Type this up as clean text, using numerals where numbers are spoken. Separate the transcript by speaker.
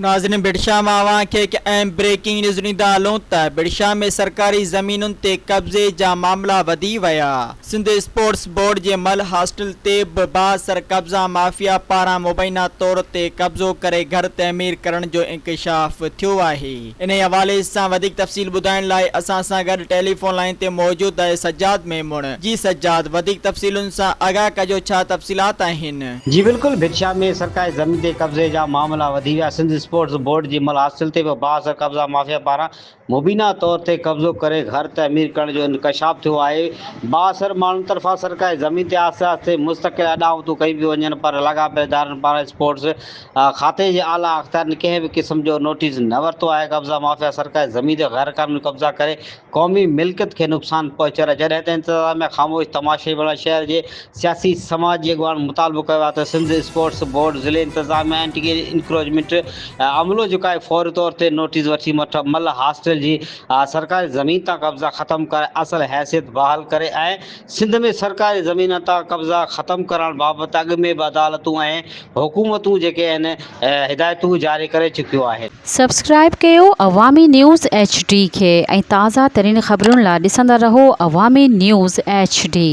Speaker 1: ناظرين ڀٽشاهه مان اوهان کي هڪ اهم بريڪنگ نيوز ڏيندا هلون ته ڀٽشاهه ۾ سرڪاري زمينن تي قبضي جا معاملا وڌي ويا، سنڌ اسپورٽس بورڊ جي مل هاسٽل تي به بااثر قبضا مافيا پاران مبينا طور تي قبضو ڪري گهر تعمير ڪرڻ جو انڪشاف ٿيو آهي. انهي حوالي سان وڌيڪ تفصيل ٻڌائڻ لاء اسان سان گڏ ٽيليفون لائين تي موجود آهي سجاد ميمڻ. جي سجاد وڌيڪ تفصيلن سان آگاهه ڪجو ڇا تفصيلات آهن.
Speaker 2: جي بلڪل ڀٽشاهه ۾ سرڪاري زمين تي قبضي جا معاملا وڌي ويا، سنڌ اسپورٽس بورڊ جي مل هاسٽل تي به بااثر قبضا مافيا پاران مبينا طور تي قبضو ڪري گهر تعمير ڪرڻ جو انڪشاف ٿيو آهي، بااثر ماڻهن طرفان سرڪاري زمين تي آهستي آهستي مستقل اڏاوتون ڪيون پيون وڃن پر لاڳاپيل ادارن پاران اسپورٽس کاتي جي اعليٰ اختيارين ڪنهن به قسم جو نوٽيس نه ورتو آهي، قبضا مافيا سرڪاري زمين تي غيرقانوني قبضا ڪري قومي ملڪيت کي نقصان پهچائي رهيا جڏهن ته انتظاميا خاموش تماشائي بڻيل شهر جي سياسي سماجي اڳواڻن مطالبو ڪيو آهي ته سنڌ اسپورٽس بورڊ ضلعي انتظاميا اينٽي انڪروچمينٽ عملو جهڪائي فوري طور تي نوٽيس وٺي مٺ مل هاسٽل جي سرڪاري زمين تان قبضا ختم ڪرائي اصل حيثيت بحال ڪري ۽ سنڌ ۾ سرڪاري زمين تان قبضا ختم ڪرائڻ بابت اڳ ۾ به عدالتون ۽ حڪومتون جيڪي آهن هدايتون جاري ڪري چڪيون آهن.
Speaker 3: سبسڪرائيب ڪيو عوامي نيوز ايڇ ڊي کي ۽ تازه ترين خبرن لا ڏسندا رهو عوامي نيوز ايڇ ڊي.